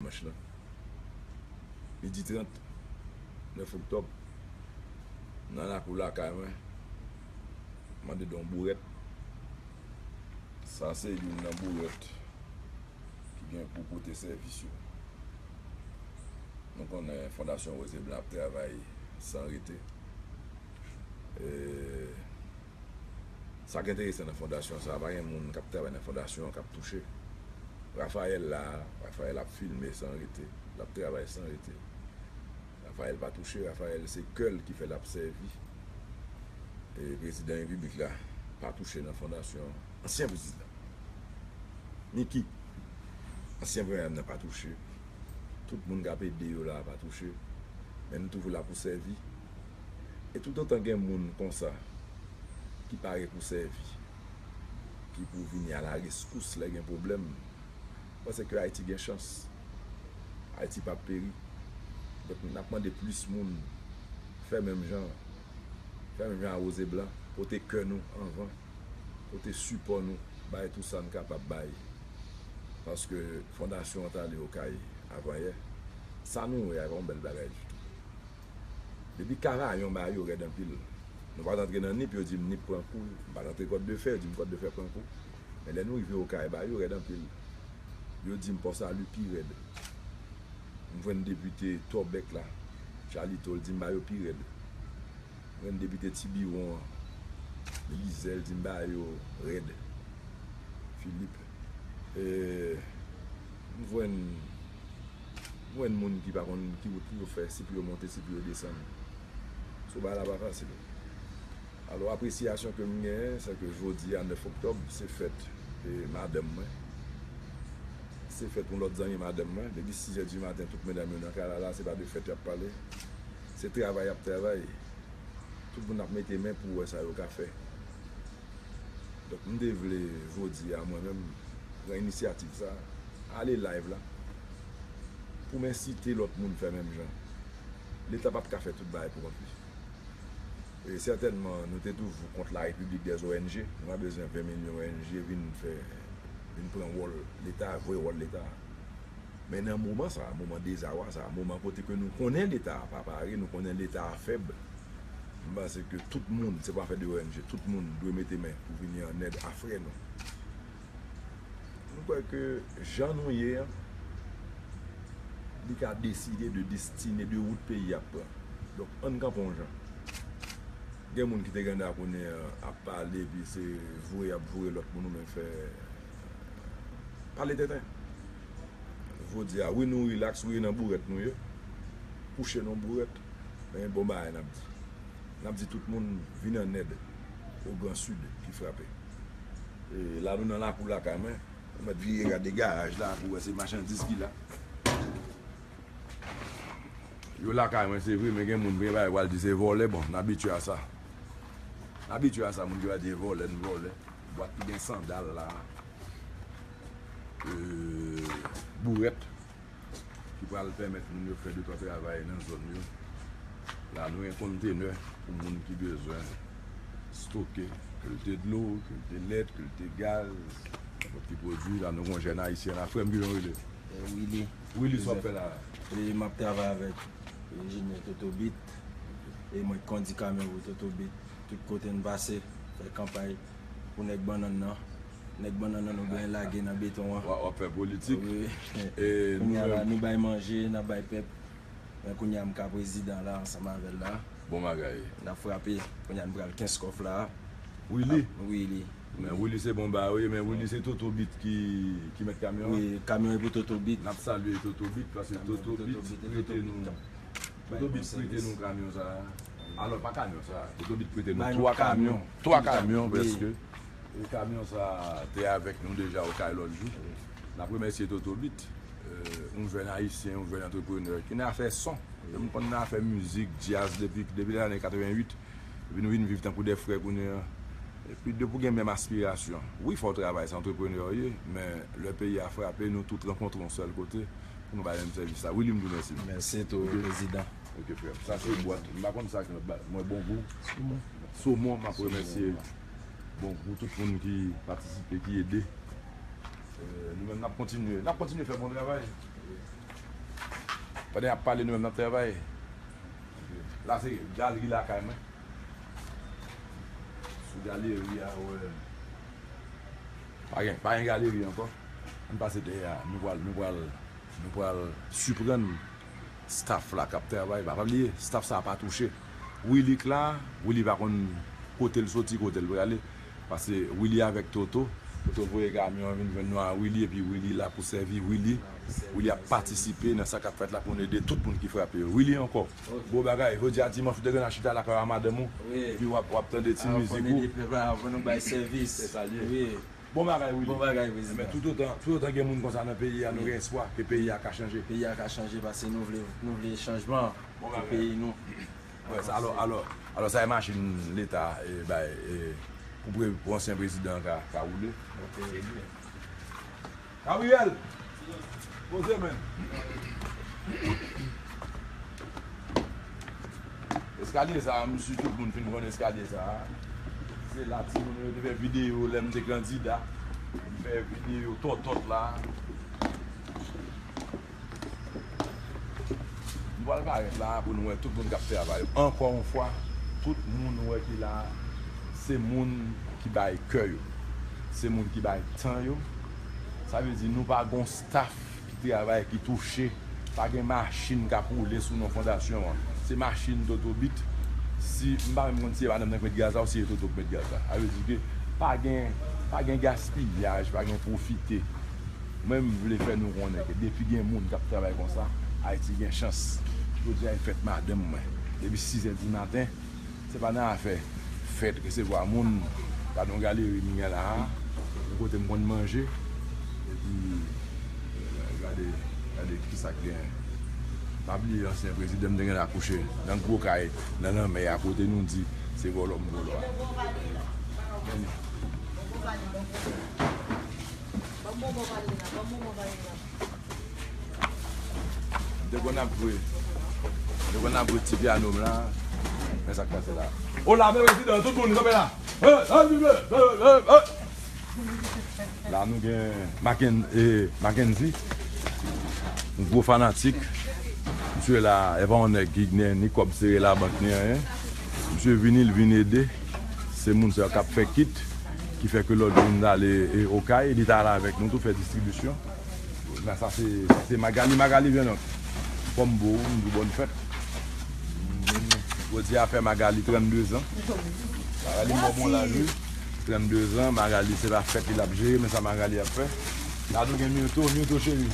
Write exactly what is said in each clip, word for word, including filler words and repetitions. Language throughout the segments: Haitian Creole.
Dimanch lan, midi trant, nèf oktòb, nan lakou lakay mwen, mande don bourèt. Sa se youn nan bourèt ki gen pou pote sèvis yo. Nou konnen Fondasyon Woz e Blan ap travay san rete. E, sa k enteresan nan fondasyon sa a, pa gen moun k ap travay nan fondasyon an k ap touche. Raphaël la, Raphaël ap filme san rete, l ap travay san rete. Raphaël pa touche, Raphaël se kè l ki fè l ap sèvi. E prezidan repiblik la pa touche nan fondasyon an. Ansyen prezidan Micky, ansyen premye minis la pa touche. Tout moun k ap ede yo la pa touche. Men nou toujou la pou sèvi. E toutotan gen moun konsa ki pare pou sèvi, ki pou vini a la reskous lè gen pwoblèm, m panse ke Ayiti gen chans. Ayiti p ap peri. Donk, n ap mande plis moun fè menm jan, fè menm jan a Woz e Blan, pote kè nou anvan, pote sipò nou, bay tou sa n kapab bay. Paske fondasyon an t ale Okay avanyè. Sa nou wè a, e pa yon bèl bagay ditou. Depi Kavayon ba yo rèd anpil. Nou pa t antre nan Nip, yo di m Nip pran kou. M pa t antre Kòt de Fè, yo di m Kòt de Fè pran kou. Men lè nou rive Okay, ba yo rèd anpil. Yo di m Pò Sali pi rèd. M jwenn depite Tòbèk la, Chalito, l di m ba yo pi rèd. M jwenn depite Tibiwon an, Lizè, l di m ba yo rèd. Filip. E, m jwenn, m jwenn moun ki pa konn ki wout pou yo fè, si pou yo monte, si pou yo desann. So, bagay la pa fasil. Alò, apresyasyon ke m genyen, se ke jodi a, nèf oktòb, se fèt, e, madanm mwen. Se fèt yon lòt zanmi madanm mwen. Depi sis è di maten, tout medam yo nan kay la, la, se pa de fèt y ap pale. Se travay y ap travay. Tout moun ap mete men pou wè sa yo ka fè. Donk, m te vle jodi a, mwen menm, pran inisyativ sa, ale live la, pou m ensite lòt moun fè menm jan. Leta p ap ka fè tout bagay pou kont li. E sètènman, nou te toujou kont la République des O N G. Nou pa bezwen ven milyon O N G vin fè, vin pran wòl Leta, vre wòl Leta. Men nan moman sa, moman dezawa sa, moman kote ke nou konnen Leta a pa pare, nou konnen Leta a fèb, m panse ke tout moun, se pa afè de O N G, tout moun dwe mete men pou vini an èd a frè nou. Nou kwè ke jan nou ye an, li ka deside de destine de wout peyi a ap pran. Donk, ann kanpe yon jan. Gen moun ki te gen dwa konnen an ap pale, epi se voure y ap voure lòt moun, ou menm fè pale tenten. Jodi a, wi, nou rilaks, wi, nan bourèt nou ye. Kouche nan bourèt, men bon bagay n ap di. N ap di tout moun vin an èd o Gran Sid ki frape. E la, nou nan lakou lakay mwen. Ou mèt vire gade garaj la pou wè se machandiz ki la. Yo lakay mwen, se vre, men gen moun, gen bagay, pral di se vòlè. Bon, n abitye a sa. N abitye a sa, moun ki pral di se vòlè, n vòlè. Bwat ki gen sandal la. E, bourèt ki pral pèmèt moun yo fè de twa travay nan zòn yo. La, nou gen kontenè pou moun ki bezwen stoke, ke l te dlo, ke l te lèt, ke l te gaz, nenpòt ki pwodui. La, nou gen yon jèn ayisyen la. Frè m, kijan w rele? E, Willy. Willy, sa w ap fè la? E, m ap travay avèk enjenyè Toto Beat. E mwen k kondi kamyon pou Toto Beat. Tout kote n pase, fè kanpay pou nèg bannann nan. Nèg bannann nan nou genyen lage nan beton an. W ap, w ap fè politik. Wi. E kounye a la, nou bay manje, n ap bay pèp. Men kounye a, m ka prezidan la, ansanm avè l la. Bon bagay. N ap frape. Kounye a, nou pral kenskòf la. Willy? Wi, li. Men Willy se bon bagay, wi, men Willy se Toto Beat ki, ki mèt kamyon an. Wi, kamyon e pou Toto Beat. N ap salye Toto Beat, paske Toto Beat prete nou, Toto Beat prete nou kamyon sa a. Alò, pa kamyon sa a. Toto Beat prete nou twa kamyon. Twa kamyon, prèske. E kamyon sa a te avèk nou deja Okay lòt jou. N ap remèsye Toto Beat, e, yon jèn ayisyen, yon jèn antreprenè ki nan afè son. E m konn nan afè mizik, djaz depi, depi lane katrevenwit. Epi nou vin viv tankou de frè kounye a. Epi depi w gen menm aspirasyon, wi, fò w travay, se antreprenè w ye, men lè peyi a frape, nou tout rankontre yon sèl kote pou nou bay menm sèvis la. Willy, m di w mèsi. Mèsi tou, prezidan. Ok, frè m. Sa se bwat. M pa konn sa k nan ba-, mwen, Bon Gou. Somon. Somon, m ap remèsye Bon Gou, tout moun ki patisipe, ki ede. E, nou menm, n ap kontinye. N ap kontinye fè bon travay. Pandan y ap pale, nou menm n ap travay. La se galeri lakay mwen. Sou galeri a, wè. Pa gen, pa gen galeri ankò. Ann pase dèyè a. Nou pral, nou pral, nou pral siprann staff la k ap travay. Pa, pa bliye, staff sa a pa touche. Willy k la, Willy pa konn kote l soti, kote l prale. Paske Willy avèk Toto. Toto voye kamyon an vin jwenn nou a Willy, epi Willy la pou sèvi Willy. Willy ap patisipe nan sa k ap fèt la pou n ede tout moun ki frape yo. Willy ankò. Bon bagay, jodi a dimanch, ou te gen a chita lakay ou a madanm ou, epi w ap, w ap tande ti mizik ou. Fò n ede pèp la, fò nou bay sèvis. Se sa l ye. Wi. Bon bagay, Willy. Bon bagay, prezidan. Men toutotan, toutotan gen moun konsa nan peyi a, nou gen espwa ke peyi a ka chanje. Peyi a ka chanje paske nou vle, nou vle chanjman pou peyi nou. Wè, sa, alò, alò, alò, sa e machin leta, e, bay, e, pou pre-, pou ansyen prezidan ka, ka woule. Gabriel! Poze men. Eskalye sa a, m si tout moun fin konn eskalye sa a. Se la timoun yo te fè videyo lè m te kandida. M fè videyo tòtòt la. M pral parèt la pou nou wè tout moun k ap travay. Ankò yon fwa, tout moun ou wè ki la, se moun ki bay kè yo. Se moun ki bay tan yo. Sa vle di nou pa gon staff ki travay, ki touche. Pa gen machin k ap woule sou non fondasyon an. Se machin Totobit. Si, m pa menm konn si se madanm nan k met gaz la ou si se Toto k met gaz la. Sa vle di ke pa gen, pa gen gaspiyaj, pa gen pwofite. Mwen, m vle fè nou konnen ke depi gen moun k ap travay konsa, Ayiti gen chans. Jodi a, e fèt madanm mwen. Depi sizè di maten, se pa nan afè fèt, resevwa moun, gade yon galeri m gen la a, yon kote m konn manje, epi, gade, gade kisa k gen. Pa bliye ansyen prezidan m te gen la kouche nan gwo kay, nan lanmè a, kote nou di se vòlò m vòlò a. Ban m bonbon Valerina, ban m bonbon Valerina. M te konn ap jwe. M te konn ap jwe ti pyano m la. Men sa k pase la. O la, men prezidan, tout moun, kanpe la. Hey, hey, hey, hey, hey, hey. La, nou gen Macken-, eh, Mackenzie. Yon gwo fanatik. Misye la, e pa yon nèg ki gen ni kòb sere labank, ni anyen. Misye vini, l vin ede. Se moun sa yo k ap fè kit, ki fè ke lòt jou m t ale, eh, Okay, li t ale avèk nou tou fè distribisyon. Men sa se, sa se Magali. Magali, vyen non. Kòm bo, m di w bòn fèt. Jodi a fè Magali trannde zan. Magali mò bon laj wi. Trannde zan, Magali se pa fèt li l ap jere, men sa Magali ap fè. La nou gen Mirto, Mirto cheri.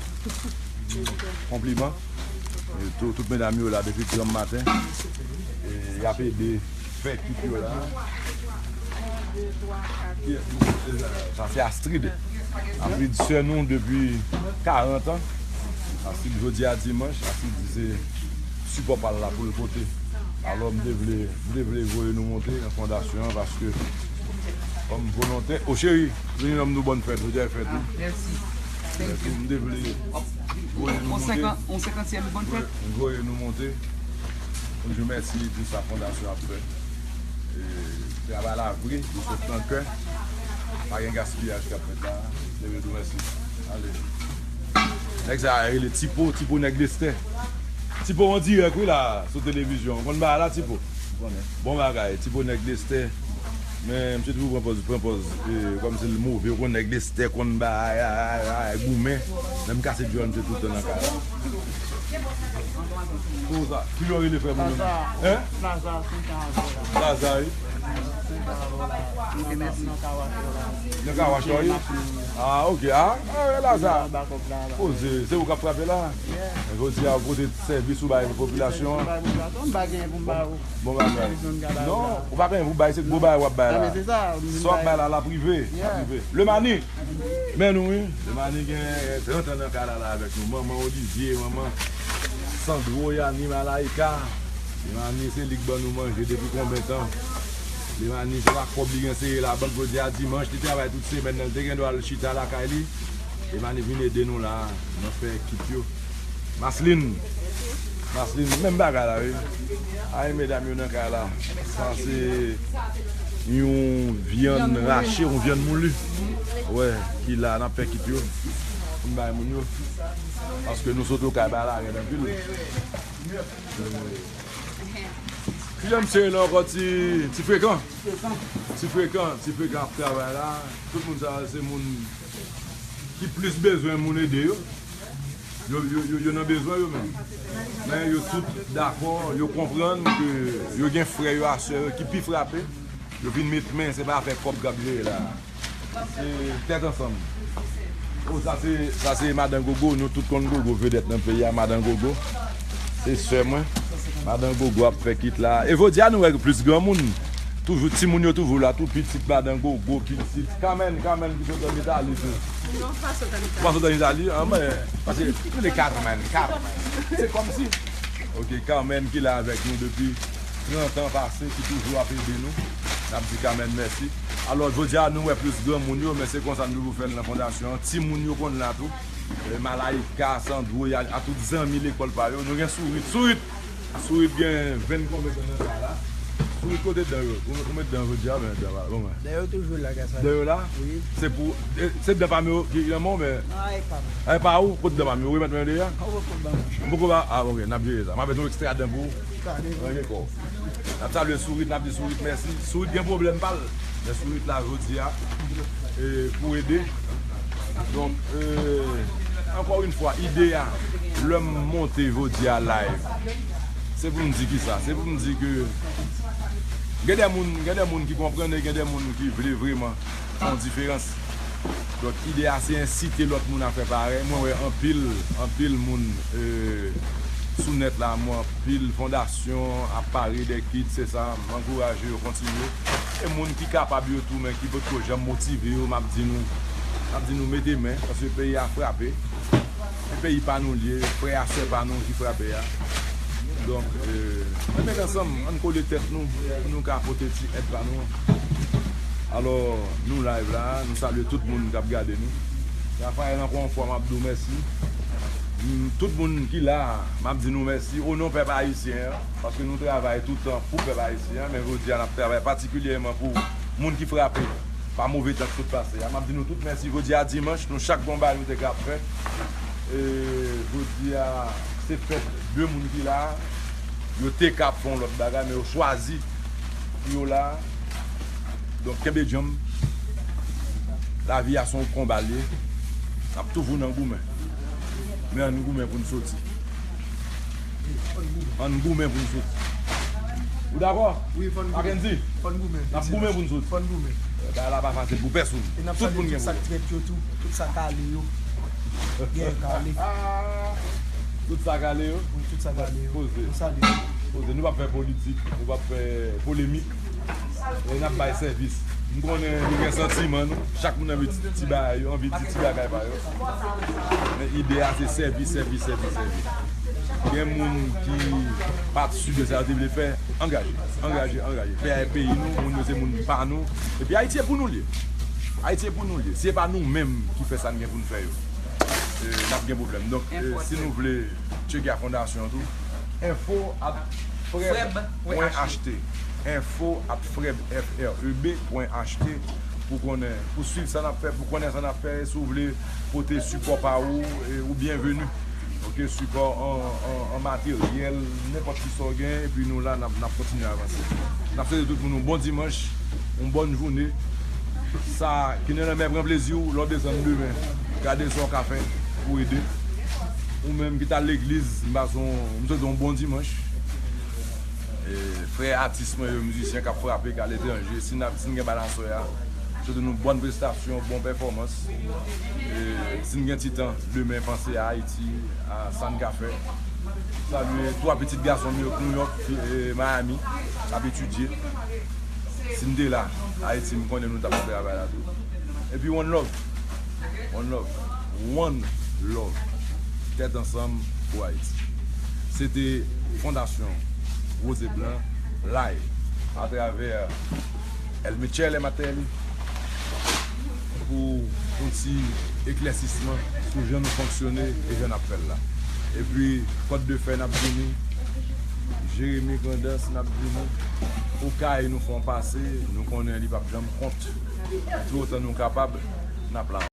Konpliman. Mirto, tout medam yo la depi granm maten. E y ap ede fè kit yo la. Sa se Astrid. Astrid sè nou depi karant an. Astrid jodi a dimanch, Astrid di se sipò pa l la pou l pote. Alò m te vle, m te vle voye nou monte nan fondasyon an paske kòm volontè. O cheri, vini non m di w bòn fèt, jodi a e fèt wi. Mèsi. M te vle voye nou monte. On senkantyèm bòn fèt. M voye nou monte. Pou nou di mèsi pou sa fondasyon ap fè. E, travay la vre, li sot nan kè. Pa gen gaspiyaj k ap fèt la. Leve tou mèsi. Ale. Nèg sa a rele Tipo, Tipo nèg Lestè. Tipo an dirèk wi la, sou televizyon. Ou konn bagay la, Tipo? Bon bagay, Tipo nèg Lestè. Men, misye toujou pran pòz, pran pòz, e, kòmsi l move, ou konn nèg Lestè konn bay, ay, ay, ay, goumen. Men m kase djòl misye tout tan nan kay la. Konsa, kijan w rele frè m ou menm? Laza. Hein? Laza, Sentavò la. Laza, wi. Sentavò la. Ok, mèsi. Nan Kawachò la. Nan Kawachò, wi? Ah, ok. Ah, ah, Laza. Poze, se ou k ap frape la? Yeah. Jodi a, ou pote sèvis ou bay popilasyon an. Sèvis ou bay popilasyon, m pa gen pou m ba ou. Bon bagay. Non, ou pa gen pou bay, se gwo bagay w ap bay la. Sa w ap bay la, l ap rive. L ap rive. Lemani, men nou wi. Lemani gen trant an nan kay la, la avèk nou. Manman Olivier, manman Sandro, Yani, Malaika. Lemani se li k ban nou manje depi konbyen tan? Lemani se pa kòb li gen sere labank jodi a dimanch, li travay tout semèn nan, li te gen dwa al chita lakay li. Lemani vin ede nou la, nan fè kit yo. Maslin. Maslin, menm bagay la, wi. Ay, medam yo nan kay la. Sa se yon vyann rache, yon vyann mouli. Wè, ki la, n ap fè kit yo. Moun bay moun yo. Paske nou sot Okay, bagay la rèd anpil. Kilè m sere la ankò, ti, ti frekan. Ti frekan, ti frekan ap travay la. Tout moun sa yo se moun ki plis bezwen moun ede yo. Yo, yo, yo, yo nan bezwen yo menm. Men yo tout dakò, yo konprann ke yo gen frè yo ak sè yo ki pi frape. Yo vin met men, se pa afè kòb k ap jere la. Se tèt ansanm. Oh, sa se, sa se Madan Gogo, nou tout konn Gogo, vedèt nan peyi a, Madan Gogo. Se sè mwen. Madan Gogo ap fè kit la. E jodi a nou wè plis granmoun. Toujou, timoun yo toujou la, tou pitit Madan Gogo, pitit Carmen, Carmen ki sot ann Itali tou. Non, pa sot ann Itali. Pa sot ann Itali? Ah, men, paske, tande Carmen, Carmen. Se kòmsi. Ok, Carmen ki la avèk nou depi trant an pase, ki toujou ap ede nou. N ap di Carmen mèsi. Alò, jodi a, nou wè plis granmoun yo, men se konsa nou toujou fè l nan fondasyon an. Timoun yo konn la tou. E, Malaika, Sandro, y a, a tout zanmi lekòl pa yo. Nou gen Sourit. Sourit! Sourit gen venn konbyen tan nan sa la? Sourit, kote dan yo? Ou, ou met dan jodi a, men dan pa la. Bon, men. Dan yo toujou la, gasa. Dan yo la? Wi. Se pou, e, se dan pa m yo ki nan men w, men. Non, e pa m. E pa ou? Kote dan pa m yo? Ou remèt mwen yo deja? Ou poko ban mwen. M poko ba, ah, ok, n ap jere sa. M ap met yon ekstra dan pou ou. Sa, li. Range kò w. N ap salye Sourit, n ap di Sourit mèsi. Sourit gen pwoblèm pa l. Men Sourit la jodi a, e, pou ede. Donk, e, ankò yon fwa, ide a, lè m monte jodi a live, se pou m di kisa? Se pou m di ke gen de moun, gen de moun ki konprann e gen de moun ki vle vrèman fè yon diferans. Donk, ide a se ensite lòt moun a fè parèy. Mwen wè anpil, anpil moun, e, sou nèt la, mwen anpil fondasyon ap pare de kit, se sa, m ankouraje yo kontinye. E moun ki kapab yo tou, men ki potko janm motive yo, m ap di nou, m ap di nou mete men, paske peyi a frape. Se peyi pa nou l ye, frè a sè pa nou ki frape a. Donk, e, ann met ansanm, ann kole tèt nou, pou nou ka pote ti èd pa nou an. Alò, nou live la, nou salye tout moun k ap gade nou. Raphaël, ankò yon fwa, m ap di w mèsi. Mm, tout moun ki la, m ap di nou mèsi. O non pèp ayisyen an, paske nou travay toutan pou pèp ayisyen an, men jodi a, n ap travay patikilyèman pou moun ki frape pa move tan k sot pase a. M ap di nou tout mèsi. Jodi a dimanch, nou chak gon bagay nou te ka ap fè. E, jodi a, se fèt de moun ki la. Yo te ka ap fè yon lòt bagay, men yo chwazi pou yo la. Donk, kenbe djanm. Lavi a se yon konba l ye. N ap toujou nan goumen. Men ann goumen pou n soti. Ann goumen pou n soti. Ou dakò? Wi, fò n goumen. Mackendy? Fò n goumen. N ap goumen pou n soti. Fò n goumen. Bagay la pa fasil pou pèsonn. E n ap salye tout sa k trèt yo tou, tout sa k ale yo. Gen k ale. Tout sa k ale yo? Wi, tout sa k ale yo. Poze. Nou salye yo. Poze. Nou p ap fè politik, nou p ap fè polemik. E n ap bay sèvis. M konnen nou gen santiman nou. Chak moun anvi di ti bagay yo, anvi di ti bagay pa yo. Men ide a se sèvi, sèvi, sèvi, sèvi. Gen moun ki pa t si de sa yo te vle fè. Angaje, angaje, angaje. Fè a e peyi nou, moun yo se moun pa nou. Epi Ayiti e pou nou l ye. Ayiti e pou nou l ye. Si e pa nou menm ki fè sa n gen pou n fè yo, e, n ap gen pwoblèm. Donk, e, si nou vle tcheke a fondasyon an tou, info at freb pwen achte. Info at freb, F R E B pwen achte, pou konnen, pou swiv sa n ap fè, pou konnen sa n ap fè. Si w vle pote sipò pa ou, e, ou byenveni. Ok, sipò an, an, an materyèl, nenpòt ki sa w gen, epi nou la, n ap, n ap kontinye avanse. N ap swete tout moun yon bon dimanch, yon bòn jounen. Sa ki nan lanmè pran plezi w, lè w desann demen, gade sa w ka fè pou ede. Ou menm ki t al legliz, m pase w, m swete w yon bon dimanch. E, frè atis mwen yo, mizisyen k ap frape, k aletranje, si n ap, si n gen bal aswè a, m swete nou bòn prestasyon, bon pèfòmans. E, si n gen ti tan, demen, panse a Ayiti, a sa n ka fè. Salye twa pitit gason m yo k Nouyòk, fi-, e, Miami, k ap etidye. Si n te la, Ayiti, m konnen nou t ap fè travay la tou. Epi one love. One love. One love. Tèt ansanm pou Ayiti. Se te Fondasyon Rose et Blanc live atravè El Michele Martelly pou yon ti eklèsisman sou jan nou fonksyone e jan n ap fè l la. Epi, Kòt de Fè, n ap vini. Jeremi Grandans, n ap vini. Okay, nou fè yon pase, nou konnen li p ap janm kont. Toutotan nou kapab, n ap la.